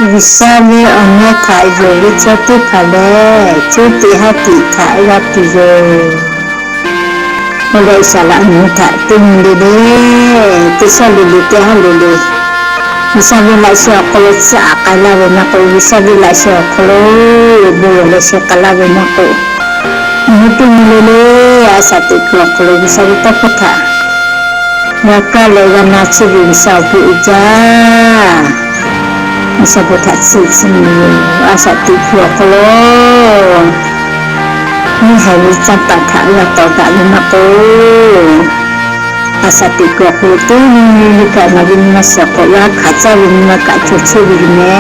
G'uiˬsha ve awˬ meh htaꞈ yonˍ ve chaw teˇ hpaˍ lehˬ, cuˇ tiꞈ haˉ tiꞈ htaꞈ g'a tuˬ yoˬ. Oˇ leh saˍ laꞈ mvuhˇ htaꞈ teˇ nyi le le, teˇ shaˉ le le, teˇ haˉ le le, G'uiˬsha ve laꞈ sheh awˬ hk'aw lo tsuhˇ aꞈ k'ai laˇ ve maˇ k'oˆ, G'uiˬsha ve laꞈ sheh awˬ hk'aw lo bon lawˬ leh sheh k'ai laˇ ve maˇ k'oˆ, nawˬ hui teˇ nyi le le, a shaꞈ teꞈ kuiˬ awˬ hk'aw lo G'uiˬsha ve tawˇ hkawˇ htaꞈ g'a kaˇ leh g'a na chehˇ ve G'uiˬsha awˬ bon uiˍ jaˇ. G'uiˬsha bon htaꞈ chiˇ chiˇ mvuh yoˬ. A shaꞈ teꞈ kuiˬ awˬ hk'aw lo neˇ haiˬ ve canˇ paˍ htaꞈ g'a tawˍ daꞈ ve maˇ k'oˆ, a shaꞈ teꞈ kuiˬ awˬ hk'aw lo teˇ nyi le le kaꞈ ngaˬ ve nyi ma shiˍ k'awꞈ g'a hkanˍ caˇ ve nyi ma kaꞈ cawˬ chehˇ ve yoˬ mehˍ.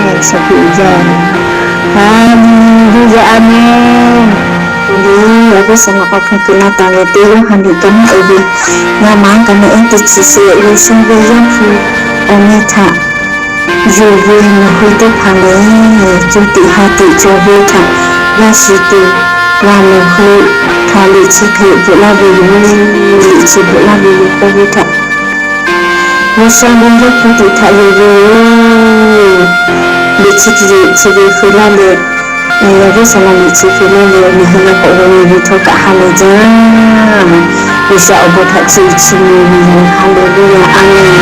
G'uiˬsha bon uiˍ jaˇ. Haˍleˍluˆyaꞈ, aˍmenˍ. Awˬ viˉ awˬ nyi awˬ hk'aw hpfuhˇ kuiˬ na taˍ ve teˇ yanˇ ha lehˬ kaꞈ maˇ uiˍ ve, ngaˬ maˍ kaꞈ meh ehˉ teˇ chi shehˍ G'uiˬsha ve Yaˇ hpu awˬ meh htaꞈ yonˍ ve ngaˬ hui teˇ hpaˍ lehˬ, cuˇ tiꞈ ha tiꞈ cawˬ ve htaꞈ g'a shiˍ tuˬ, g'a nawˬ hui htaꞈ liꞈ chi hk'e bvuhꞈ laˇ ve yoˬ. Liꞈ chi bvuhꞈ laˇ ve yoˬ k'oˆ ve htaꞈ G'uiˬsha ve Yaˇ hpu teꞈ htaꞈ yonˍ ve yoˬ. Liꞈ chi hk'e chi ve hk'e laˇ leh, awˬ viˉ saˍ laꞈ liꞈ chi hk'e laˇ leh, nawˬ hui g'a k'awꞈ g'aw ve htawˇ kaꞈ ha lehˬ jaˇ. G'uiˬsha awˬ bon htaꞈ chiˇ chiˇ mvuh ve yoˬ. Haˍleˍluˆyaꞈ, aˍmenˍ.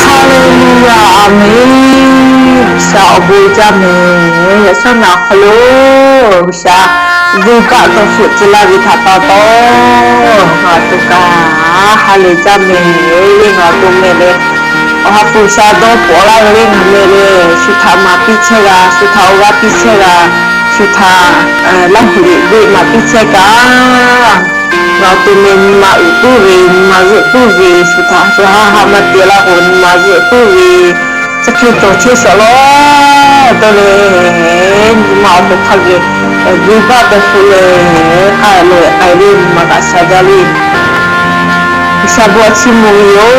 Haˍleˍluˆyaꞈ, aˍmenˍ. G'uiˬsha awˬ bon jaˇ mehˍ. Yaꞈ shaˉ naꞈ awˬ hk'aw lo G'uiˬsha venˇbaˆ dawˇ hpfuhˆ te laˇ ve htaꞈ pa taw, ngaˬ to kaꞈ ha lehˬ jaˇ mehˍ le. Ngaˬ to meh leh, Awˬ ha hpu G'uiˬsha dawˇ pawˍ laˇ ve le, ngaˬ meh leh shu htaꞈ maˍ piˇ chehˇ g'a, shu htaꞈ awˬ g'aˇ piˇ chehˇ g'a, shu htaꞈ Laˇ huˍ liꞈ ve maˍ piˇ chehˇ kaꞈ, ngaˬ to meh nyi ma uiˍ puiˉ ve, nyi ma zuhˆ puiˉ ve, shu htaꞈ shu haˉ haˉ maˇ te laˇ k'o, nyi ma zuhˆ puiˉ ve, chi hk'e cawˬ chehˇ shawˍ law dawˇ leh, nyi ma awˬ to hk'a geh venˇbaˆ dawˇ hpfuhˆ leh, k'ai leh k'ai ve nyi ma kaꞈ sha jaˇ le. G'uiˬsha bon htaꞈ chiˇ mvuh ve yoˬ.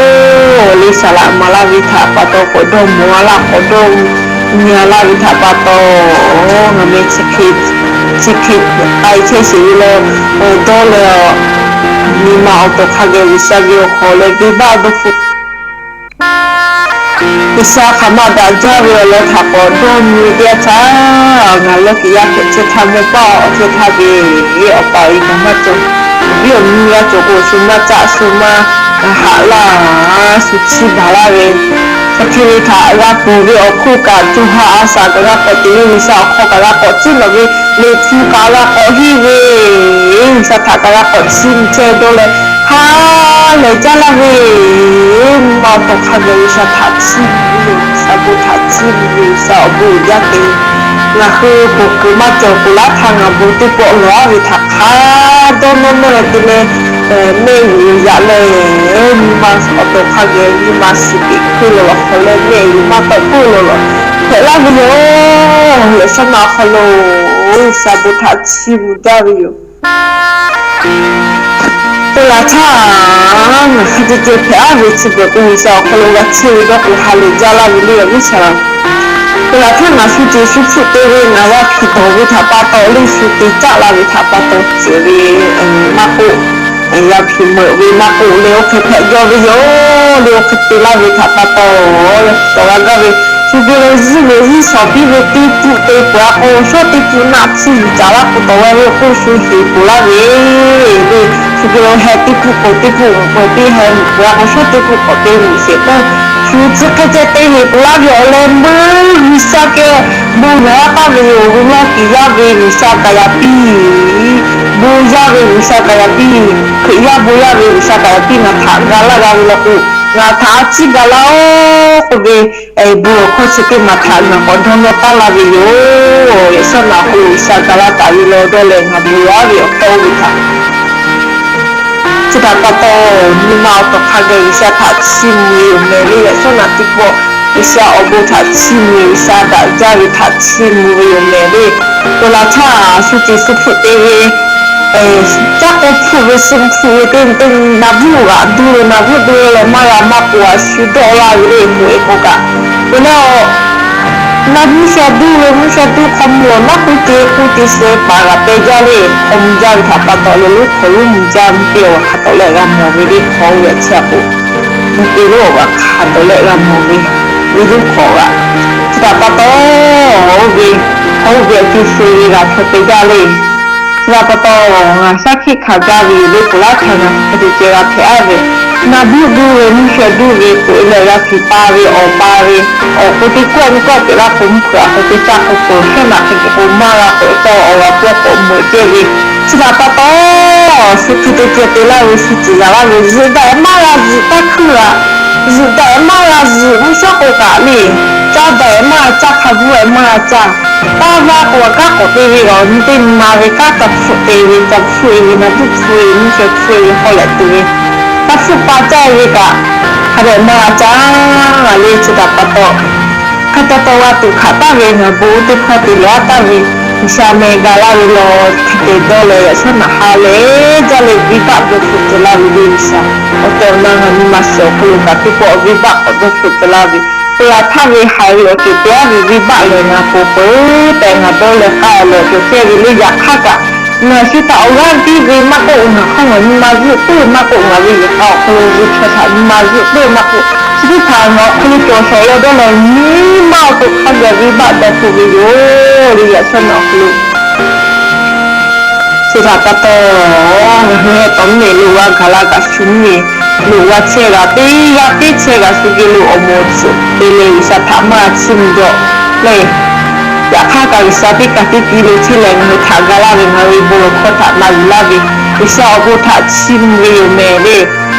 Awˬ leh saˍ laꞈ maˍ laˇ ve htaꞈ pa taw, k'awꞈ dawˇ mawˬ a laˇ, k'awꞈ dawˇ nyi a laˇ ve htaꞈ pa taw, ngaˬ meh chi hk'e k'ai chehˇ sheˍ ve law dawˇ leh, nyi ma awˬ to hk'a geh G'uiˬsha ve awˬ hk'aw leh venˇbaˆ dawˇ hpfuhˆ G'uiˬsha hk'aˬ ma daꞈ jaˇ ve awˬ lawn htaꞈ k'awꞈ dawˇ nyi teˇ yanˇ htaˇ, ngaˬ lawˇ kiꞈ yaˇ hpehꞈ chehˇ htaˇ, mvuhˇ paˆ awˬ chehˇ htaˇ ve, awˬ pa awˬ e nawˬ maˇ cawˬ, awˬ viˉ awˬ nyi g'a cawˬ k'o, shu maˇ caˆ shu maˇ haꞈ laˇ, shu chiˇ baˬ laˇ ve, chi hk'e ve htaꞈ g'a ponˬ ve awˬ hk'oˆ kaꞈ, co ha a shaꞈ kaꞈ g'a k'awꞈ te ve, G'uiˬsha awˬ hk'aw kaꞈ g'a k'awꞈ ciˉ lawˬ ve, liꞈ hpu kaꞈ g'a k'awꞈ henˇ ve, G'uiˬsha htaꞈ kaꞈ g'a k'awꞈ chiˇ mvuh chehˇ dawˇ leh, ha lehˬ jaˇ laˇ ve, nyi ma awˬ to hk'a geh G'uiˬsha htaꞈ chiˇ mvuh ve yoˬ. G'uiˬsha bon htaꞈ chiˇ mvuh ve, G'uiˬsha awˬ bon uiˍ jaˇ te. Ngaˬ hui bon kuiˬ maˇ cawˬ kuˬ laˇ htaˇ, ngaˬ bon teˇ pawˆ lawˬ aˉ ve htaꞈ hk'a dawˇ nawˇ nawˇ leh te leh, mehˆ g'uˬ yaꞈ leh, nyi ma awˬ to hk'a geh nyi ma shiˍ teꞈ hkui lawˬ lawˬ hk'awꞈ leh, mehˆ g'uˬ maˇ tawˆ puiˉ lawˬ lawˬ hpehꞈ laˇ ve yoˬ. Yaꞈ shaˉ naꞈ awˬ hk'aw lo G'uiˬsha bon htaꞈ chiˇ mvuh jaˇ ve yoˬ. Te laˬ htaˇ, ngaˬ hk'a te te hpehꞈ aˉ ve chi beuꞈ k'o, G'uiˬsha awˬ hk'aw lo g'a chehˇ ve dawˇ k'o, ha lehˬ jaˇ laˇ ve le, awˬ viˉ saˍ laꞈ. Te laˬ htaˇ, ngaˬ shu te shu hpfuhˆ te ve, ngaˬ g'a hpiˍ dawˬ ve htaꞈ pa taw, leˇ shu te caˆ la ve htaꞈ pa taw, ceuˬ ve maˇ k'oˆ, g'a hpiˍ meuꞈ ve maˇ k'oˆ leh, oˇ hk'e hpehꞈ jaw ve yoˬ le. Oˇ hk'e te laˇ ve htaꞈ pa taw, tawˍ g'a gaˇ ve, shu geh lo zuhˇ ve hiˉ shawˍ piˇ ve teˇ pfuhˆ te peuˬ a k'o, shawˉ teˇ pfuhˆ naˆ tsuhˇ yuˬ caˍ laˇ k'o, tawˍ g'a ve k'oˆ shu heˍ peuˬ laˇ ve le. Shu geh lo heh teˇ pfuhˆ k'awꞈ teˇ pfuhˆ meuꞈ peuˬ piˇ heh meuꞈ peuˬ a k'o, shawˉ teˇ pfuhˆ k'awꞈ te meuꞈ sheˍ peuˬ. Shu Chi hk'e ceh te heˍ peuˬ laˇ ve awˬ leh meuˇ G'uiˬsha geh bon lawˬ taˍ ve yoˬ. G'uiˬ lawˇ kiˬ yaˇ ve G'uiˬsha kaꞈ yaꞈ piˇ, bon yaˇ ve G'uiˬsha kaꞈ yaꞈ piˇ, Hkriꞈ yaˇ bon yaˇ ve G'uiˬsha kaꞈ yaꞈ piˇ. Ngaˬ htaꞈ ga laˇ g'a ve law k'o, ngaˬ htaꞈ a ciˉ ga laˇ-oˆ k'oˆ ve, bon awˬ hkawˇ chi teˇ maˬ htaꞈ ngaˬ k'awꞈ dawˇ nawˇ taˉ laˇ ve yoˬ. Yaꞈ shawˉ naꞈ hk'aw lo G'uiˬsha ga laˇ taˍ ve law dawˇ leh ngaˬ bon yaˇ ve awˬ tawˇ ve htaꞈ chi htaꞈ pa taw, nyi ma awˬ tawˬ hk'a gaˬ G'uiˬsha htaꞈ chiˇ mvuh ve yoˬ mehˍ le. Yaꞈ shawˉ naꞈ teˇ pawˆ G'uiˬsha awˬ bon htaꞈ chiˇ mvuh, G'uiˬsha daꞈ jaˇ ve htaꞈ chiˇ mvuh ve yoˬ mehˍ le. Peuˬ laˬ htaˇ, shu ceˬ shu hpfuhˆ te ve, caˉ k'o hpfuhˆ ve, suh hpfuhˆ ve teˇ teˇ, naˍ bvuhˆ g'aꞈ duˇ ve, naˍ bvuhˆ duˇ ve leh maˇ g'a maˇ k'o a shu dawˆ laˇ ve le, k'oˆ e k'o kaꞈ. Peuˬ leh, naˍ bvuhˆ sha duˇ ve, mvuhˇ sha duˇ hk'aw mvuh awˬ naˉ k'oˆ te k'oˆ te sheh paˍ g'aꞈ peh jaˇ le. Hk'aw mvuh jaˇ ve htaꞈ pa taw leh, lonˉ hk'aw lonˉ mvuh jaˇ mvuhˇ te awˬ hk'a tawˍ leh g'a mawˬ ve le. Hk'aw ve a chi a k'o, mvuhˇ te lonˉ awˬ g'aꞈ hk'a tawˍ leh g'a mawˬ ve, ve lonˉ hk'aw g'aꞈ. Chi htaꞈ pa taw, oˇ ve, oˇ ve a co sho ve g'a hk'a peh jaˇ le. Chi htaꞈ pa taw, ngaˬ shaˉ hkiˆ hkanˍ gaˇ ve yoˬ le. Peuˬ laˇ htaˇ ngaˬ hk'e te ceh g'a hpehꞈ a ve, naˍ bvuhˆ duˇ ve, mvuhˇ sha duˇ ve k'oꞈ e leh g'a hpiˍ pa ve awˬ pa ve, awˬ k'o teˇ kawˆ ve kawˆ peuˬ laˇ k'o mvuhˇ hk'aw k'o teˇ caˇ k'o k'o shawˉ naꞈ hk'e k'o maˇ g'a k'awꞈ caˇ, awˬ g'a pawˇ k'awꞈ meuꞈ ceh ve. Chi htaꞈ pa taw, shu hk'e te ceh te laˇ ve, shu ciˬ zaˍ laˇ ve, zuhꞈ daꞈ maˇ g'a zuhꞈ taˇ hkuiˇ g'aꞈ, zuhꞈ daꞈ maˇ g'a zuhꞈ mvuhˇ shawˉ k'o kaꞈ le, caˇ daꞈ maˇ g'a caˇ, hk'a bvuhˆ maˇ g'a caˇ. Taˇ vaˇ k'o kaˉ k'awꞈ te ve g'aꞈ, awˬ nyi teˇ nyi ma ve kaˉ ca hpfuhˆ te ve, ca hpfuhˆ e ve, naˍ bvuhˆ hpfuhˆ e, mvuhˇ sha hpfuhˆ e ve hk'aw leh tuˬ ve, ca hpfuhˆ pa caˇ ve kaꞈ, hk'a dehꞈ maˇ g'a caˇ le. Chi htaꞈ pa taw, hk'a ca taw g'a tuꞈ hkanˍ taˍ ve ngaˬ bon teˇ hkawˇ te lawˬ taˍ ve, G'uiˬsha meh ga laˇ ve law hk'a te dawˇ leh, yaꞈ shawˉ naꞈ ha leh jaˇ leh venˇbaˆ dawˇ hpfuhˆ ceh laˇ ve le. G'uiˬsha awˬ tehˬ awˬ na ngaˬ nyi ma shiˍ awˬ hk'aw lo kaꞈ teˇ pawˆ venˇbaˆ k'awꞈ dawˇ hpfuhˆ ceh laˇ ve, peuˬ laˬ htaˇ ve haiˬ ve awˬ ceuˬ te aˉ ve venˇbaˆ lehˬ ngaˬ poˬ peuˬ tehꞈ ngaˬ dawˇ leh k'ai leh awˬ ceuˬ ceh ve le. Yaꞈ hk'aˇ kaꞈ, ngaˬ shu htaꞈ awˬ g'aˇ piˇ ve maˇ k'oˆ, ngaˬ hk'aˇ ngaˬ nyi ma zuhˆ toˇ maˇ k'oˆ, ngaˬ ve yehˬ k'a awˬ hk'aw lo zuhˆ chaw htaꞈ nyi ma zuhˆ toˇ maˇ k'oˆ, chi teˇ hpaˍ ngaˬ awˬ hk'aw lo cawˬ shawˍ leh dawˇ leh nyi ma awˬ to hk'a gaˬ venˇbaˆ dawˇ hpfuhˆ ve yoˬ le. Yaꞈ shawˉ naꞈ awˬ hk'aw lo chi htaꞈ pa taw, ngaˬ hui heh tawˍ mvuhˇ miˬ lo g'a gaˬ la kaꞈ shu mvuhˇ miˬ lo g'a chehˇ g'a teˇ g'aˇ teˇ chehˇ g'a shu geh lo awˬ moˍ tsuhꞈ te leh G'uiˬsha htaꞈ maˇ chiˇ mvuh jaw le. Yaꞈ hk'aˇ kaꞈ G'uiˬsha teˇ kaˬ teˇ ti lo chehˇ leh ngaˬ hui htaꞈ ga laˇ ve, ngaˬ hui ve bon lawˬ hkawˇ htaꞈ na yuˬ laˇ ve, G'uiˬsha awˬ bon htaꞈ chiˇ mvuh ve yoˬ mehˍ le.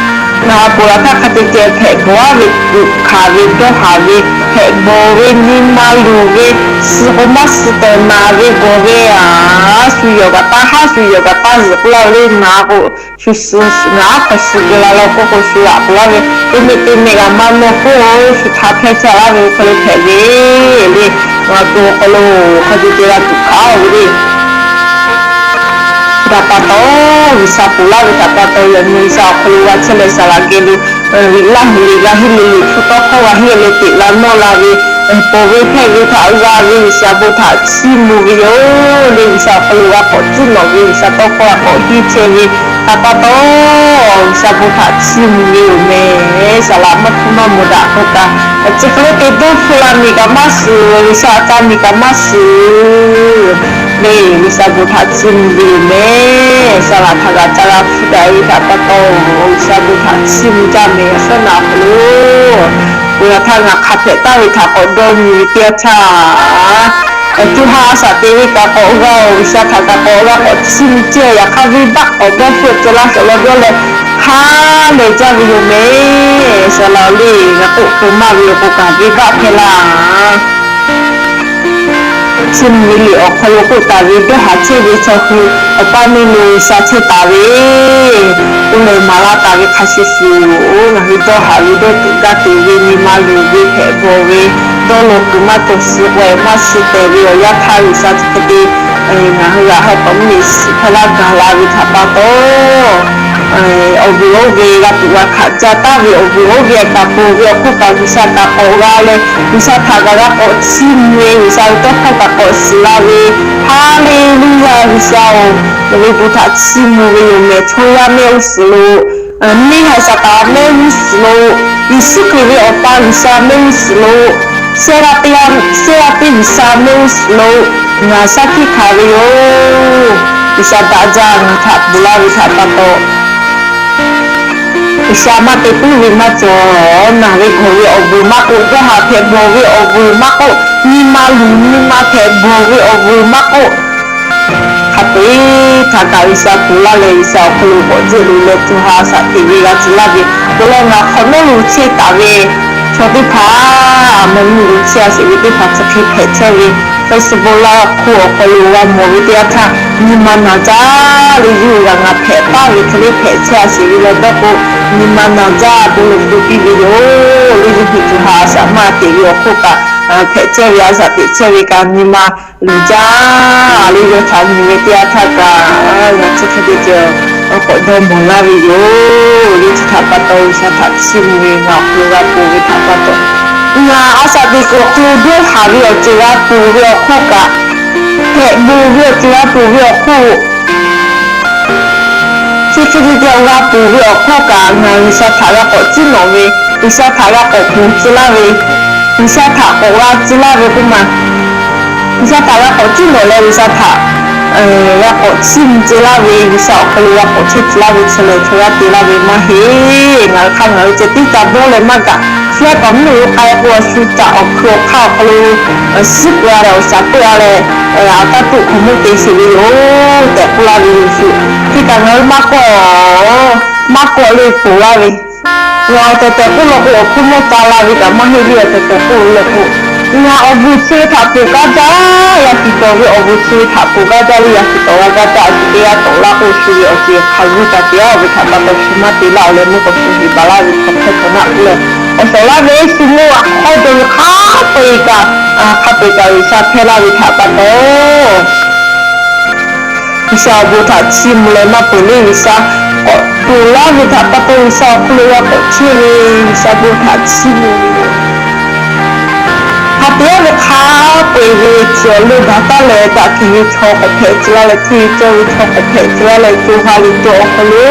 Ngaˬ peuˬ laˬ htaˇ hk'a te ceh hpehꞈ bawˬ aˉ ve, tuꞈ hkanˍ ve, dawˇ haˍ ve, hpehꞈ bawˬ ve, nyi ma luˬ ve, suh k'o maˇ suh tehꞈ naˍ ve gawˬ ve, a shu yawˬ kaꞈ taˇ haˉ, shu yawˬ kaꞈ taˇ zuhꞈ k'oˆ laˇ ve le. Naˍ k'o, shu suh ngaˬ aˉ hk'aw suh geh la law k'oˆ k'o, shu g'aꞈ k'oˆ laˇ ve, teˇ meˆ teˇ meˆ g'a maˇ nawˇ k'oˆ, shu htaꞈ hpehˇ chehˇ laˇ ve hk'aw lo hpehꞈ ve le. Ngaˬ to hk'aw lo hk'a te ceh g'a tuꞈ hkanˍ ve le. Htaꞈ pa taw, G'uiˬsha ponˬ laˇ ve htaꞈ pa taw, yaꞈ nyi G'uiˬsha awˬ hk'aw lo g'a chehˇ leh saˍ laꞈ geh lo, liꞈ laˇ heˍ le g'a heˆ le, liꞈ hpu tawˇ hkawˇ g'a heˆ le, teꞈ la nawˇ la ve, pawˬ ve hpehˇ ve htaꞈ g'a ve G'uiˬsha bon htaꞈ chiˇ mvuh ve yoˬ le. G'uiˬsha awˬ hk'aw lo g'a k'awꞈ cuˉ nawꞈ ve, G'uiˬsha tawˇ hkawˇ g'a k'awꞈ hiˇ chehˇ ve htaꞈ pa taw, G'uiˬsha bon htaꞈ chiˇ mvuh ve yoˬ mehˍ. Saˍ laꞈ maˇ hkuˇ maˇ mawˬ daꞈ k'oˆ kaꞈ, chi hk'e le te dawˇ hpfuhˆ la miˬ kaꞈ maˇ shiˍ, G'uiˬsha ca miˬ kaꞈ maˇ shiˍ le. G'uiˬsha bon htaꞈ chiˇ mvuh ve yoˬ mehˍ. Saˍ laꞈ htaꞈ g'a ca g'a hpu daꞈ ve htaꞈ pa taw, G'uiˬsha bon htaꞈ chiˇ mvuh jaˇ mehˍ. Yaꞈ shawˉ naꞈ awˬ hk'aw lo, peuˬ laˬ htaˇ ngaˬ hk'a hpehꞈ taˍ ve htaꞈ k'awꞈ dawˇ nyi ve teˇ yanˇ htaˇ, co ha a shaꞈ te ve kaꞈ k'awꞈ g'a-oˬ, G'uiˬsha htaꞈ kaꞈ k'awꞈ g'a k'awꞈ chiˇ mvuh ceh, yaꞈ hk'aˇ venˇbaˆ k'awꞈ dawˇ hpfuhˆ ceh laˇ shawˍ law dawˇ leh ha lehˬ jaˇ ve yoˬ mehˍ. Saˍ laꞈ le, ngaˬ k'oˆ keu maˇ ve awˬ pon kaꞈ venˇbaˆ hpehˇ laˇ. Chiˇ mvuh ve liꞈ awˬ hk'aw lo k'oˆ taˍ ve, dawˇ haˍ chehˇ ve chaw hui awˬ paˇ mehˆ lo G'uiˬsha chehˇ taˍ ve, oˇ lehˬ maˍ laˇ taˍ ve hk'a shuˍ shuˍ, ngaˬ hui dawˇ haˍ ve, dawˇ tuꞈ gaˇ tuˬ ve, nyi ma luˬ ve, hpehꞈ bawˬ ve, dawˇ law kuiˬ maˇ cawˬ, suh k'awehꞈ maˇ suh tehˬ ve awˬ yanˇ htaˇ, G'uiˬsha chi hk'e te ngaˬ hui g'aꞈ ha k'awꞈ mvuhˇ miˬ shiˍ hpehˇ laˇ gaˬ la ve htaꞈ pa taw, awˬ vuiˬ oˇ ve g'a tuꞈ g'a hkanˍ ca taˍ ve, awˬ vuiˬ oˇ ve kaꞈ ponˬ ve awˬ hk'oˆ kaꞈ G'uiˬsha kaꞈ k'awꞈ g'a leh, G'uiˬsha htaꞈ kaꞈ g'a k'awꞈ chiˇ mvuh ve, G'uiˬsha ve tawˇ hkawˇ kaꞈ k'awꞈ shiˍ la ve, Haˍleˍluˆyaˍ, G'uiˬsha-oˬ, nawˬ ve bon htaꞈ chiˇ mvuh ve yoˬ mehˍ. Chaw yaˇ mehˆ g'uˇ suhˍ lo, neˇ haiˬ Saˍtanˍ mehˆ g'uˇ suhˍ lo, Yeˍsuˆ Hkriꞈ ve Awˬ pa G'uiˬsha mehˆ g'uˇ suhˍ lo, sehˇ g'aˇ teˇ g'aˇ, sehˇ g'aˇ teˇ G'uiˬsha mehˆ g'uˇ suhˍ lo, ngaˬ shaˉ hkiˆ hkanˍ ve yoˬ. G'uiˬsha daꞈ jaˇ, ngaˬ htaꞈ ponˬ laˇ ve htaꞈ pa taw, G'uiˬsha maˇ te puiˉ ve maˇ cawˬ. Naˬ ve gawˬ ve awˬ vuiˬ maˇ k'oˆ, dawˇ haˍ hpehꞈ bawˬ ve awˬ vuiˬ maˇ k'oˆ, nyi ma luˬ nyi ma hpehꞈ bawˬ ve awˬ vuiˬ maˇ k'oˆ, hk'a peu-eˬ htaꞈ kaꞈ G'uiˬsha ponˬ laˇ leh, G'uiˬsha awˬ hk'aw lo k'awꞈ jehˇ loꞈ leh co ha shaꞈ teꞈ ve g'a tcuh laˇ ve, k'o leh ngaˬ hk'awꞈ nawˉ lo chehˇ taˍ ve chaw teˇ hpaˍ, mvuhˇ miˬ lo chehˇ a sheˍ ve teˇ hpaˍ chi hk'e hpehꞈ chehˇ ve, Facebook laˇ hk'oˆ awˬ hk'aw lo g'a mawˬ ve teˇ yanˇ htaˇ, nyi ma naˬ jaˇ le, yawˇ hui g'a ngaˬ hpehꞈ taˍ ve hk'e le hpehꞈ chehˇ a sheˍ ve leh dawˇ k'o, nyi ma naˬ jaˇ bon lawˬ k'oˆ piˇ ve yoˬ. Le yawˇ hui co ha shaꞈ maˇ teꞈ ve awˬ hk'oˆ kaꞈ, hpehꞈ chehˇ ve a shaꞈ teꞈ chehˇ ve kaꞈ nyi ma luˬ jaˇ le, yawˇ htaꞈ nyi ve teˇ yanˇ htaˇ kaꞈ, ngaˬ chi hk'e te ceh k'awꞈ dawˇ mawˬ laˇ ve yoˬ. Yawˇ chi htaꞈ pa taw G'uiˬsha htaꞈ chiˇ mvuh ve ngaˬ awˬ hk'aw lo g'a ponˬ ve htaꞈ pa taw, ngaˬ a shaꞈ teꞈ kuiˬ awˬ hk'aw lo dawˇ haˍ ve awˬ ceuˬ g'a ponˬ ve awˬ hk'oˆ kaꞈ, hpehꞈ bon ve awˬ ceuˬ g'a ponˬ ve awˬ hk'oˆ, chi hk'e te ceh g'a ponˬ ve awˬ hk'oˆ kaꞈ, ngaˬ G'uiˬsha htaꞈ g'a k'awꞈ ciˉ nawꞈ ve, G'uiˬsha htaꞈ g'a k'awꞈ ponˬ tcuh laˇ ve, G'uiˬsha htaꞈ k'awꞈ g'a tcuh laˇ ve k'oˆ ma, G'uiˬsha htaꞈ g'a k'awꞈ ciˉ nawꞈ leh G'uiˬsha htaꞈ g'a k'awꞈ chiˇ mvuh ceh laˇ ve, G'uiˬsha awˬ hk'aw lo g'a k'awꞈ chehˇ tcuh laˇ ve chi lehˬ, chaw g'a te laˇ ve maˇ heˆ. Ngaˬ hui hk'aˇ ngaˬ hui ceh tiˉ ca dawˇ leh maˇ gaˬ. Shehˆ kaꞈ mvuhˇ miˬ lo k'ai k'o, a shu caꞈ awˬ hkui awˬ hk'aˇ awˬ hk'aw lo suhˉ k'oˆ a leh awˬ shaˍ teˇ g'aˇ leh, a taˇ tuˆ hk'awꞈ meuˇ te sheˍ ve yoˬ tehꞈ k'oˆ laˇ ve yoˬ shuˍ. Hk'e kaꞈ ngaˬ hui maˇ kawˆ, maˇ kawˆ le ponˬ laˇ ve, ngaˬ awˬ tehˬ tehˬ k'oˆ law k'o, awˬ hpfuhˇ mawˇ ca la ve kaꞈ maˇ heˆ le. Awˬ tehˬ tehˬ k'oˆ ve law k'o, ngaˬ awˬ vuiˬ chi ve htaꞈ ponˬ gaˇ jaˇ, yaꞈ shiˍ tawˍ ve awˬ vuiˬ chi ve htaꞈ ponˬ gaˇ jaˇ le. Yaꞈ shiˍ tawˍ g'a gaˇ jaˇ, a shu teˇ g'aˇ tawˍ laˇ k'o, shu ve awˬ ceuˬ hk'a g'uˇ ca te a ve htaꞈ pa taw shu maˇ te laˇ-oˬ leh, mvuhˇ k'awꞈ shu heˍ baˬ laˇ ve chaw hk'e hk'awꞈ naˆ k'oˆ leh, awˬ shawˍ laˇ ve shu mawˇ a hk'awˇ dawˇ ve hk'a peu-eˬ kaꞈ, hk'a peu-eˬ kaꞈ G'uiˬsha hpehˇ laˇ ve htaꞈ pa taw, G'uiˬsha awˬ bon htaꞈ chiˇ mvuh leh maˇ peuˬ le. G'uiˬsha k'awꞈ ponˬ laˇ ve htaꞈ pa taw G'uiˬsha awˬ hk'aw lo g'a k'awꞈ chehˇ ve, G'uiˬsha bon htaꞈ chiˇ mvuh ve yoˬ. Hk'a peu-eˬ ve hk'a peu-eˬ ve chi awˬ leuˇ baˬ taˉ leh daꞈ kehˬ ve chaw k'awꞈ hpehꞈ tcuh laˇ leh, hteˇ ve cawˇ ve chaw k'awꞈ hpehꞈ tcuh laˇ leh, co ha ve cawˇ awˬ hk'aw lo,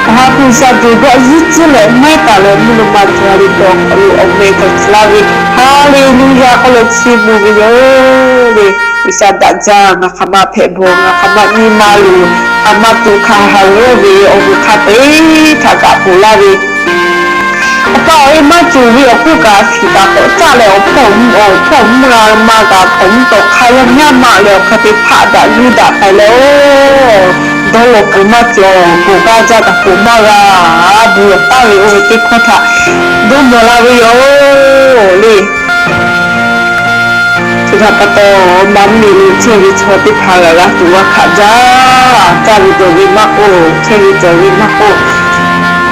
awˬ ha hpu G'uiˬsha duˬ dawˆ yiˉ tcuhˉ leh maiˉ taˍ leh, mvuhˇ naw ma co ha ve cawˇ awˬ hk'aw lo awˬ meh tawˍ tcuh laˇ ve, Haˍleˍluˇyaˇ k'oˆ leh chiˇ mvuh ve yoˬ le. G'uiˬsha daꞈ jaˇ, ngaˬ hk'aˬ ma hpehꞈ bawˬ, ngaˬ hk'aˬ ma nyi ma luˬ, hk'aˬ ma tuꞈ hk'aˬ haˍ g'awˇ ve awˬ vuiˬ hk'a peu-eˬ htaꞈ kaꞈ ponˬ laˇ ve, awˬ pa awˬ e maˇ cawˬ ve awˬ hk'oˆ kaꞈ, a shu kaꞈ k'awꞈ caˆ leh awˬ hpawˇ awˬ hpawˇ mvuhˇ g'a ma kaꞈ hk'awꞈ mvuhˇ tawˍ hk'a yaˇ nyaˇ ma leh awˬ hk'a te hpaˆ daꞈ g'uiˇ daꞈ k'ai leh, oˬ, dawˇ law kuiˬ maˇ cawˬ, ponˬ gaˇ jaˇ kaꞈ ponˬ maˇ g'a, a bon lawˬ taˍ ve oˇ ve teˇ hkawˇ htaꞈ dawˇ mawˬ la ve yoˬ le. Chi htaꞈ pa taw, maˇ mvuhˇ miˬ lo chehˇ ve chaw teˇ hpaˍ g'a g'a tuˬ g'a hkanˍ jaˇ. Caˇ ve cawˬ ve maˇ k'oˆ, chehˇ ve cawˬ ve maˇ k'oˆ,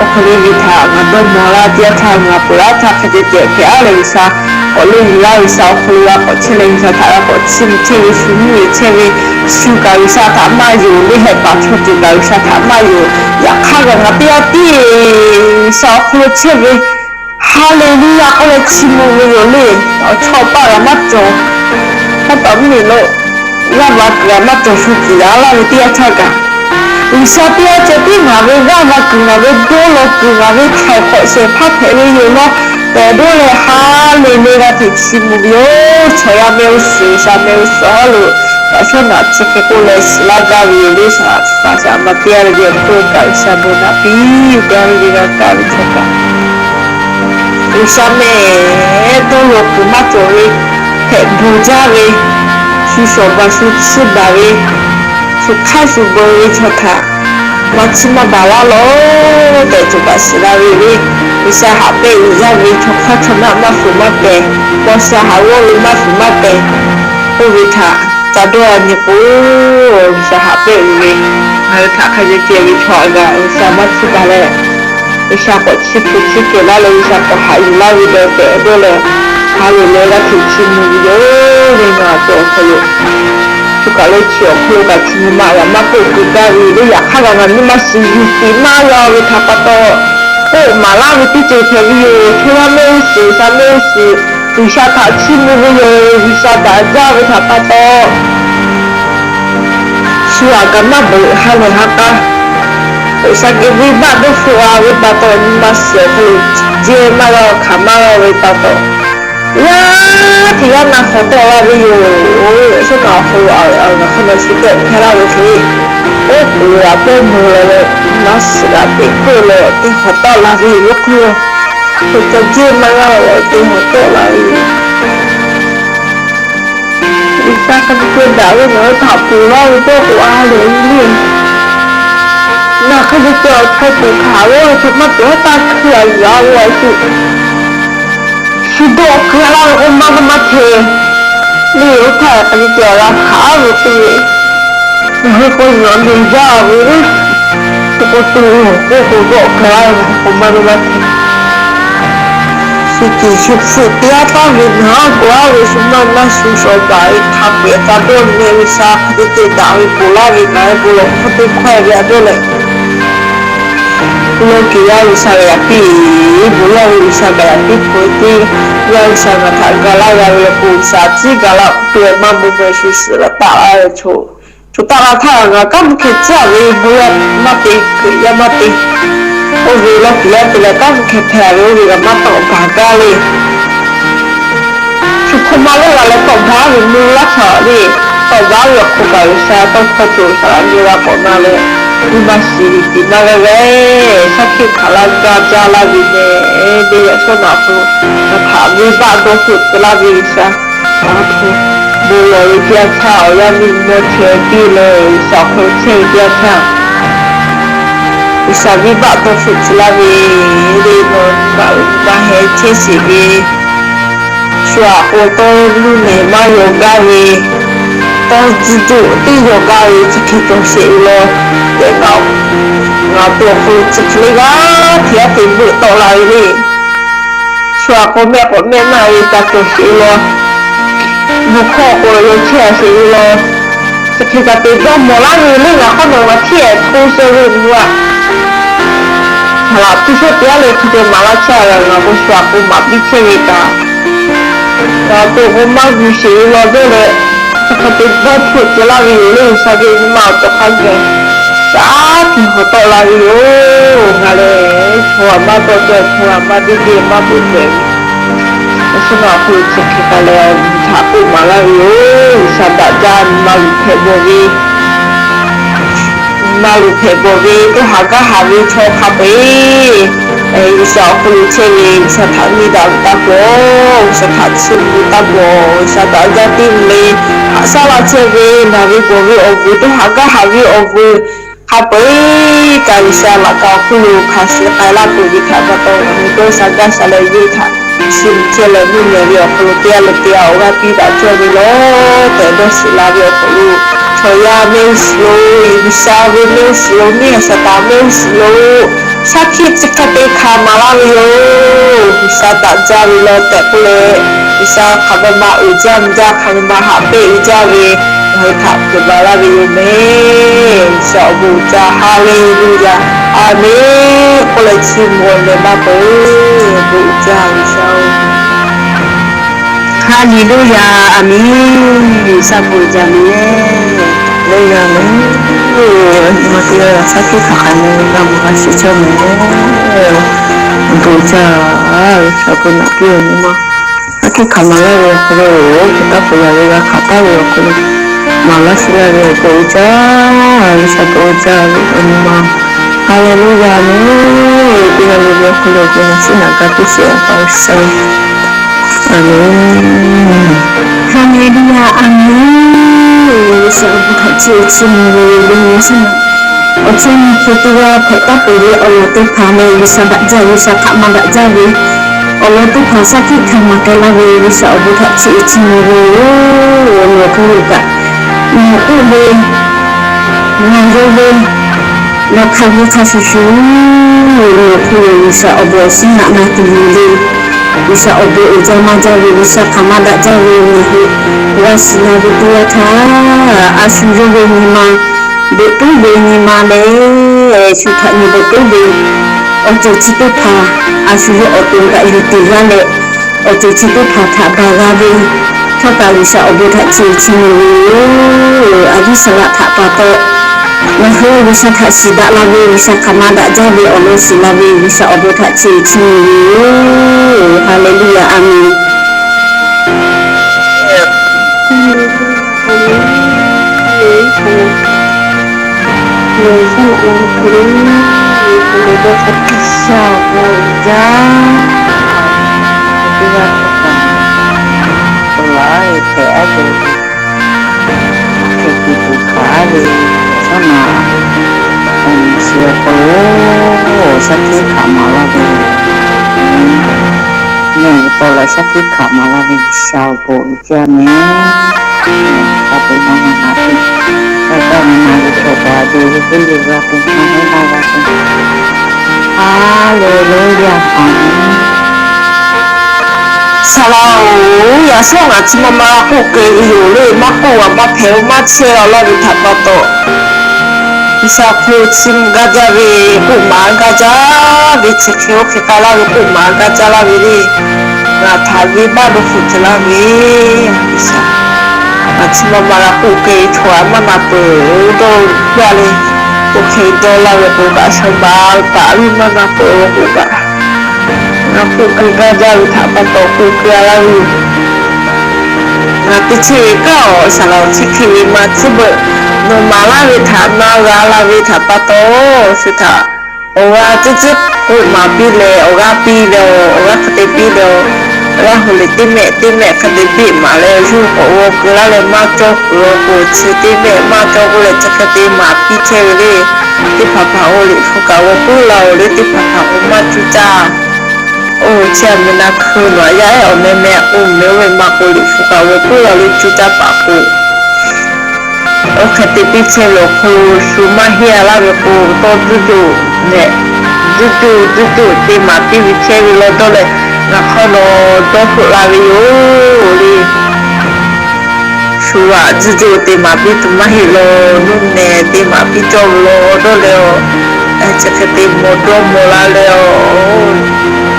awˬ hk'e le ve htaꞈ ngaˬ dawˇ mawˬ laˇ teˇ yanˇ htaˇ, ngaˬ peuˬ laˇ htaˇ hk'e te ceh hpehꞈ a leh, G'uiˬsha k'awꞈ le yuˬ laˇ, G'uiˬsha awˬ hk'aw lo g'a k'awꞈ chehˇ leh, G'uiˬsha htaꞈ g'a k'awꞈ chiˇ mvuh chehˇ ve shu mvuhˇ yeˬ chehˇ ve, shu kaꞈ G'uiˬsha htaꞈ maˇ yonˍ le, hehˆ paˍ chaw ceuˬ kaꞈ G'uiˬsha htaꞈ maˇ yonˍ. Yaꞈ hk'aˇ kaꞈ ngaˬ teˇ g'aˇ tiˉ G'uiˬsha awˬ hk'aw lo chehˇ ve, Haˍleˍluˇyaˇ k'oˆ leh chiˇ mvuh ve yoˬ le. Awˬ chawˇ paˆ g'a maˇ cawˬ, hk'a taw mvuhˇ miˬ lo g'aˇ va kuiˬ g'a maˇ cawˬ shu kuiˬ yaꞈ laˇ ve teˇ yanˇ htaˇ kaꞈ, G'uiˬsha teˇ g'aˇ ceh tiˉ ngaˬ ve g'aˇ va kuiˬ, ngaˬ ve dawˇ law kuiˬ, ngaˬ ve htaiˍ hk'awꞈ shehˍ hpaˇ hpehꞈ ve yoˬ law tehꞈ dawˇ leh, Haˍleˍluˇyaˇ g'a hteꞈ chiˇ mvuh ve yoˬ. Chaw yaˇ mehˆ g'uˇ suhˍ, G'uiˬsha mehˆ g'uˇ suhˍ hawˉ lo kaꞈ shawˉ naꞈ chi hk'e k'oˆ leh shiˍ laˇ gaˇ ve yoˬ le. Shaˍ, shaˍ ma teˇ g'aˇ ve awˬ hk'oˆ kaꞈ G'uiˬsha bon naꞈ piˇ. Teˇ g'aˇ ve g'a kaˇ ve chaw kaꞈ, G'uiˬsha mehˆ dawˇ law kuiˬ maˇ cawˬ ve, hpehꞈ bawˬ jaˇ ve, shu shawˍ baˬ shu chiˇ baˬ ve, shu hk'aˇ shu beuꞈ ve chaw htaꞈ maˇ chiˇ maˇ baˬ laˇ lawˬ tehꞈ cawˬ kaꞈ shiˍ la ve le. G'uiˬsha haꞈ pehnˇ uiˍ jaˇ ve chaw hk'aˇ chaw naˆ maˇ fuiˍ maˇ pehˍ, paw sha haꞈ g'awˇ ve maˇ fuiˍ maˇ pehˍ, oˇ ve htaꞈ ca dawˇ a nyi k'o, G'uiˬsha haꞈ pehnˇ uiˍ ve, ngaˬ hui htaꞈ hk'a ceh ceh ve chaw a gaˬ G'uiˬsha maˇ chiˇ baˬ leh, G'uiˬsha k'awꞈ chiˇ hpu chiˇ kehˬ laˇ leh, G'uiˬsha k'awꞈ haꞈ yuˬ laˇ ve dawˇ tehꞈ dawˇ leh, Haˍleˍluˇyaˇ g'a hteꞈ chiˇ mvuh ve yoˬ le. Ngaˬ awˬ to awˬ hk'aw lo shu kaꞈ le chi awˬ hk'aw lo kaꞈ chiˇ mvuh maˇ g'a maˇ k'oˆ kuiˬ gaˇ ve le. Yaꞈ hk'aˇ kaꞈ ngaˬ nyi ma shiˍ yuˬ tiꞈ maˇ g'a ve htaꞈ pa taw, k'oˆ maˍ laˇ ve teˇ ceuˬ hpehꞈ ve yoˬ. Chaw yaˇ mehˆ g'uˇ suhˍ, G'uiˬsha mehˆ g'uˇ suhˍ, G'uiˬsha htaꞈ chiˇ mvuh ve yoˬ. G'uiˬsha daꞈ jaˇ ve htaꞈ pa taw, shu aꞈ kaꞈ maˇ beuꞈ ha lehˬ ha k'a, G'uiˬsha geh venˇbaˆ dawˇ hpfuhˆ g'a ve pa taw, nyi ma shiˍ awˬ hk'aw lo jehˇ maˇ g'a, hkanˍ maˇ g'a ve pa taw, Yaˇ hk'e yaˇ na hk'awꞈ tawˆ la ve yoˬ. Yaꞈ shawˉ naꞈ awˬ hk'aw lo a, ngaˬ hk'aw na shu tehꞈ hpehˇ laˇ ve hk'e, oˉ k'oˍ g'a pawˇ mvuh la leh, naˉ suhˍ g'a teꞈ keuˆ leh, teˇ hk'awꞈ tawˆ la ve yoˬ. Hk'e k'o, hk'e ca jehˇ maˇ g'a leh, teˇ hk'awꞈ tawˆ la ve yoˬ. G'uiˬsha hk'a te daꞈ ve ngaˬ hui htaꞈ ponˬ laˇ ve dawˇ k'o a lehˬ le. Ngaˬ hk'a te cawˬ hk'a tuˬ hk'aˬ ve chaw maˇ tuˬ haˉ taˇ hkui a yuˬ a ve a shu shu dawˆ keu laˇ ve k'o maˇ maˇ maˇ hte le. Oˇ htaˇ hk'a te cawˬ g'a hkanˍ ve k'oˆ ve, ngaˬ hui k'o yuˬ a ve jaˇ ve le. Shu k'o tuˬ k'oˆ k'o dawˆ keu laˇ ve k'o maˇ maˇ maˇ hte. Shu tiꞈ shu hpfuhˆ te a taˍ ve ngaˬ k'o a ve shu maˇ maˇ shu shawˍ baˬ ve hk'a peu-eˬ ca dawˇ nyi G'uiˬsha hk'a te te daꞈ ve ponˬ laˇ ve ngaˬ hui bon lawˬ hk'a te hkawehˇ ve a dawˇ leh, bon lawˬ kuiˬ yaˇ G'uiˬsha g'a yaꞈ piˇ, bon lawˬ ve G'uiˬsha g'a yaꞈ piˇ hk'o teˇ yanˇ G'uiˬsha ngaˬ htaꞈ ga laˇ g'a ve yoˬ k'o, G'uiˬsha ciˉ ga laˇ k'oˆ ve maˇ bon maˇ shu suhˍ la taˆ laˇ ve chaw, chaw taˆ la htaˇ ngaˬ kanˉ hpu hkeh ciˉ ve bon yaˇ maˇ te, hkui yaˇ maˇ te. Oˇ ve lawˇ kuiˬ yaˇ te leh kanˉ hpu hkeh hpehꞈ ve oˇ ve g'a maˇ tawˆ baˬ gaˇ le. Shu hk'oˆ maˇ leuˆ g'a leh tawˆ baˬ ve mvuhˇ laˇ htaꞈ le. Tawˆ baˬ ve awˬ hk'aw kaꞈ G'uiˬsha tawˇ hkawˇ cawˬ shaˍ laꞈ nyi g'a k'awꞈ na leh, nyi ma shiˍ ve tiꞈ maˇ g'a g'a, shaˉ hkiˆ hkanˍ laˇ gaˇ jaˇ laˇ ve meh, le yaꞈ shawˉ naꞈ awˬ hk'aw lo ngaˬ htaꞈ venˇbaˆ dawˇ hpfuhˆ tcuh laˇ ve G'uiˬsha, bon lawˬ ve teˇ yanˇ htaˇ awˬ yanˇ miˇ mawˇ chehˇ piˇ leh G'uiˬsha awˬ hk'aw lo chehˇ ve teˇ yanˇ htaˇ, G'uiˬsha venˇbaˆ dawˇ hpfuhˆ tcuh laˇ ve, le nawˬ nyi ma uiˍ nyi ma heh chehˇ sheˍ ve, shu aꞈ k'o tawˇ nuˇ nehˬ maˇ yaw gaˇ ve, tawˇ tcuhˇ tuˬ teˇ yaw gaˇ ve chi hk'e cawˬ sheˍ ve law tehꞈ kaꞈ, ngaˬ to awˬ hk'aw lo chi hk'e le g'aˇ hteꞈ aˉ hteꞈ veuꞈ tawˆ la ve le. Shu aꞈ k'o mehˆ k'awꞈ mehˆ naˆ ve ca cawˬ sheˍ ve law, mvuhˇ hkawˇ k'o yaw chehˇ a sheˍ ve law, chi hk'e ca te dawˇ mawˬ laˇ ve le. Ngaˬ hk'aw nawˬ g'a hteˇ hto suh ve mvuhˇ aꞈ, haˍ laꞈ tuˇ shawˉ te aˉ le hk'e te maˍ laˇ chehˇ a g'a, ngaˬ k'o shu aꞈ k'o maˍ piˇ chehˇ ve kaꞈ, ngaˬ to k'o maˇ g'uˇ sheˍ ve law dawˇ leh, chi hk'e te dawˇ hpfuhˆ tcuh laˇ ve yoˬ le. G'uiˬsha ve nyi ma awˬ cawˬ hk'a gaˬ shaˉ hkiˆ hawꞈ tawˆ la ve yoˬ. Ngaˬ lehˬ chaw aꞈ maˇ tawˆ cawˬ, chaw aꞈ maˇ deˇ deˇ maˇ peuˬ peuˬ ve, yaꞈ shawˉ naꞈ awˬ hk'aw lo chi hk'e k'ai leh, awˬ nyi htaꞈ k'oˆ maˍ laˇ ve yoˬ. G'uiˬsha daꞈ jaˇ, nyi ma luˬ hpehꞈ bawˬ ve, nyi ma luˬ hpehꞈ bawˬ ve, teˇ haꞈ gaˇ haꞈ ve chaw hk'a peu-eˬ, G'uiˬsha awˬ hk'aw lo chehˇ ve G'uiˬsha htaꞈ nyi daꞈ ve taˇ pawˬ, G'uiˬsha htaꞈ chiˇ mvuh taˇ pawˬ, G'uiˬsha daꞈ jaˇ teˇ mvuh le. Haꞈ shaˉ laˇ chehˇ ve, naˬ ve gawˬ ve awˬ vuiˬ, teˇ haꞈ gaˇ haꞈ ve awˬ vuiˬ hk'a peu-eˬ kaꞈ G'uiˬsha laꞈ ka awˬ hk'oˆ lo hk'a shuˍ k'ai laˇ peuˬ ve htaꞈ pa taw, ngaˬ hui dawˇ sha gaˇ sha leh yawˇ htaꞈ chiˇ mvuh chehˇ leh mvuhˇ nyi ve awˬ hk'aw lo teˇ g'aˇ leh teˇ g'aˇ awˬ g'aˇ piˇ daꞈ cawˇ ve law tehꞈ dawˇ shiˍ la ve awˬ hk'aw lo, chaw yaˇ mehˆ g'uˇ suhˍ lo, G'uiˬsha ve mehˆ g'uˇ suhˍ lo, neˇ haiˬ shaˍ taˍ mehˆ g'uˇ suhˍ lo, shaˉ hkiˆ chi hk'e te hkanˍ maˍ laˇ ve yoˬ. G'uiˬsha daꞈ jaˇ ve law tehꞈ k'oˆ leh, G'uiˬsha hk'aˬ ma ma uiˍ jaˇ mvuh jaˇ, hk'aˬ ma ma haꞈ pehnˇ uiˍ jaˇ ve, ngaˬ hui htaꞈ hpeuꞈ maˍ laˇ ve yoˬ mehˍ. G'uiˬsha awˬ bon uiˍ jaˇ. Haˍleˍluˍyaˍ. Aˍmenˍ. K'oˆ leh chiˇ mvuh leh maˇ k'o, bon uiˍ jaˇ G'uiˬsha-oˬ. Haˍleˍluˍyaˍ. Aˍmenˍ. G'uiˬsha bon uiˍ jaˇ mehˍ. Leˇ g'a mehˍ. Nyi ma teˇ g'aˇ shaˉ hkiˆ hkanˍ hkanˍ leh g'a mawˬ g'a shiˍ cawˇ mehˍ. Bon uiˍ jaˇ. G'uiˬsha bon naꞈ piˇ-oˬ nyi ma. Shaˉ hkiˆ hkanˍ maˍ laˇ ve awˬ hk'aw lo, oˇ hk'e taˇ peuˬ yaꞈ ve g'a hkanˍ taˍ ve awˬ hk'aw lo, maˍ laˇ shiˍ laˇ ve awˬ bon uiˍ jaˇ, G'uiˬsha bon uiˍ jaˇ ve awˬ nyi ma. Haˍleˍluˍyaˍ mehˍ. Teˇ g'aˇ le le awˬ hk'aw lo bon naꞈ shiˉ naꞈ ga piˇ sheˍ a pa G'uiˬsha-oˬ. Aˍmenˍ. Haˍleˍluˍyaˍ. Aˍmenˍ. G'uiˬsha awˬ bon htaꞈ chiˇ chiˇ mvuh ve le. Awˬ chehˇ nyi hk'e teˇ g'aˇ hpehꞈ taˉ peuˬ ve awˬ lawn teˇ hpaˍ leh G'uiˬsha daꞈ jaˇ ve, G'uiˬsha htaꞈ maˇ daꞈ jaˇ ve awˬ lawn teˇ hpaˍ shaˉ hkiˆ hkanˍ maˍ k'ai laˇ ve G'uiˬsha awˬ bon htaꞈ chiˇ chiˇ mvuh ve yoˬ. Nawˬ hk'oˆ lo kaꞈ, nawˬ k'oˆ ve, nawˬ yawˇ ve, nawˬ hk'a ve hk'a shuˍ shuˍ, nawˬ hk'oˆ lo G'uiˬsha awˬ bon awˬ shinˉ naꞈ na tuˬ yoˬ le. G'uiˬsha awˬ bon uiˍ jaˇ maˇ jaˇ ve, G'uiˬsha htaꞈ maˇ daꞈ jaˇ ve nawˬ hui g'a shiˍ la ve teˇ yanˇ htaˇ, a shu yawˇ ve nyi ma, bon toˉ ve nyi ma leh, shu htaꞈ nyi bon toˉ ve awˬ ceuˬ chi teˇ hpaˍ, a shu yawˇ awˬ to kaꞈ yuˬ teꞈ g'aˇ leh, awˬ ceuˬ chi teˇ hpaˍ htaꞈ baˬ g'a ve htawˇ kaꞈ G'uiˬsha awˬ bon htaꞈ chiˇ chiˇ mvuh ve yoˬ. Aˍviˉsaˍlaˆ htaꞈ pa taw, ngaˬ hui G'uiˬsha htaꞈ shiˍ daꞈ la ve, G'uiˬsha hk'aˬ ma daꞈ jaˇ ve awˬ lawn shiˍ la ve G'uiˬsha awˬ bon htaꞈ chiˇ chiˇ mvuh ve yoˬ. Haˍleˍluˍyaˍ. Aˍmenˍ. Hk'e te ve k'o, dawˇ hk'aˇ hk'e sha k'o jaˇ, teˇ g'aˇ hk'a kaꞈ, awˬ laꞈ e hpehꞈ a ve, hk'e kuˬ kuˬ hkanˍ a ve, shaˉ naꞈ, awˬ miˬ chi awˬ hk'aw lo, awˬ shaˉ hkiˆ hkanˍ maˍ laˇ ve, mehˆ ve tawˇ leh shaˉ hkiˆ hkanˍ maˍ laˇ ve G'uiˬsha awˬ bon uiˍ jaˇ mehˍ. Ka te na na na te, ka ka na na ve hk'e kaꞈ te ve teˇ le g'a te na heˆ na g'a te. Haˍleˍluˆyaˇ. Saˍ laꞈ-oˬ, yaꞈ shawˉ ngaˬ chi ma ma k'oˆ keu ve yoˬ le, maˇ k'oˆ g'a maˇ hpehꞈ-o, maˇ chehˇ-a laˇ ve htaꞈ pa taw, G'uiˬsha hk'oˆ chi mvuh gaˇ jaˇ ve k'oˆ maˍ gaˇ jaˇ ve, chi hk'e oˇ hk'e k'ai laˇ ve k'oˆ maˍ gaˇ jaˇ laˇ ve le. Ngaˬ htaꞈ venˇbaˆ dawˇ hpfuhˆ cawˬ laˇ ve, G'uiˬsha, ngaˬ chi ma ma g'a k'oˆ keu ve chaw aꞈ maˇ na peuˬ dawˇ gaˇ le. Oˇ hk'e dawˇ laˇ ve k'o kaꞈ, shaw baˬ paˍ ve maˇ na peuˬ k'oˆ kaꞈ, ngaˬ k'oˆ keu gaˇ jaˇ ve htaꞈ pa taw k'oˆ keu-a laˇ ve yoˬ. Ngaˬ teˇ chehˇ ve kaꞈ-oˬ, saˍ laꞈ-oˬ, chi hk'e ve maˇ tcuhˉ beuꞈ, nawˬ maˍ laˇ ve htaꞈ na g'a la ve htaꞈ pa taw, chi htaꞈ awˬ g'aˇ teˇ ceuˬ k'oˆ maˍ piˇ leh, awˬ g'aˇ piˇ leh, awˬ g'aˇ hk'e te piˇ leh, g'aˇ hui liꞈ teˇ mehˆ teˇ mehˆ hk'e te biˆ maˍ leh, yawˇ hui k'awꞈ g'aw keu laˇ leh maˇ cawˇ kuiˬ-a k'o, chi teˇ mehˆ maˇ cawˇ k'oˆ leh, chi hk'e te maˍ piˇ chehˇ ve le. Teˇ hpaˍ hpaˍ-oˬ, liꞈ hpu kaꞈ g'aw puiˉ la-oˬ le, teˇ hpaˍ hpaˍ k'o maˇ cuˇ caˇ. Oˇ chi aꞈ meh na hkui nawˬ aꞈ yaˇ ehˉ awˬ meh meh k'o meh oˇ ve maˇ k'o, liꞈ hpu kaꞈ g'aw puiˉ la le, cuˇ caˇ paˍ k'o, oˇ hk'e te piˇ chehˇ ve awˬ hk'aw lo shu maˇ heˆ-a laˇ ve k'o, tawˇ tcuhˉ tuˬ leh, tcuhˉ tuˬ tcuhˉ tuˬ te maˍ piˇ ve chehˇ ve law dawˇ leh, ngaˬ hk'aw nawˬ dawˇ hpfuhˆ la ve yoˬ le. Shu aꞈ tcuhˉ tuˬ te maˍ piˇ tuˬ maˇ heˆ law, nuˇ nehˬ te maˍ piˇ cawˇ ve law dawˇ leh-oˬ, chi hk'e te maw dawˇ maw la leh-oˬ,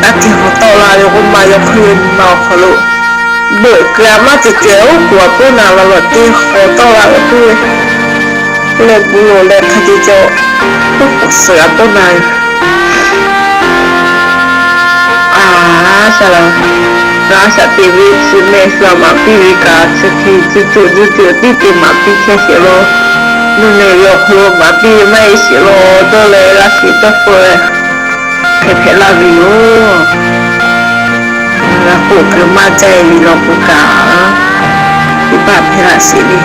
taˇ hkiˇ hawˍ tawˆ la ve k'oˆ maˇ yaw hk'e ve nyi ma awˬ hk'aw lo, beuꞈ keu-a maˇ ceh ceh oˉ k'oˍ aꞈ poˆ na la lawˬ teˇ hawˍ tawˆ la ve k'oˆ ve, leh bon lawˬ leh hk'a te cawˬ, oˉ k'oˍ suhˍ aꞈ poˆ na ve. Aˬ, saˍ laꞈ, ngaˬ shaꞈ teꞈ ve chi mehˆ shu aꞈ maˍ piˇ ve kaꞈ, chi hk'e tcuhˉ tuˬ tcuhˉ tuˬ tiˉ te maˍ piˇ chehˇ sheˍ law. Nuˇ nehˬ ve awˬ hk'aw lo maˍ piˇ ve maˇ heˆ sheˍ law dawˇ leh, g'a shiˍ dawˇ hpfuhˆ hpehꞈ hpehꞈ laˇ ve yoˬ. G'a k'oˆ keu maˇ caˇ-e ve law k'o kaꞈ, teˇ hpaˍ hpehꞈ laˇ sheˍ le.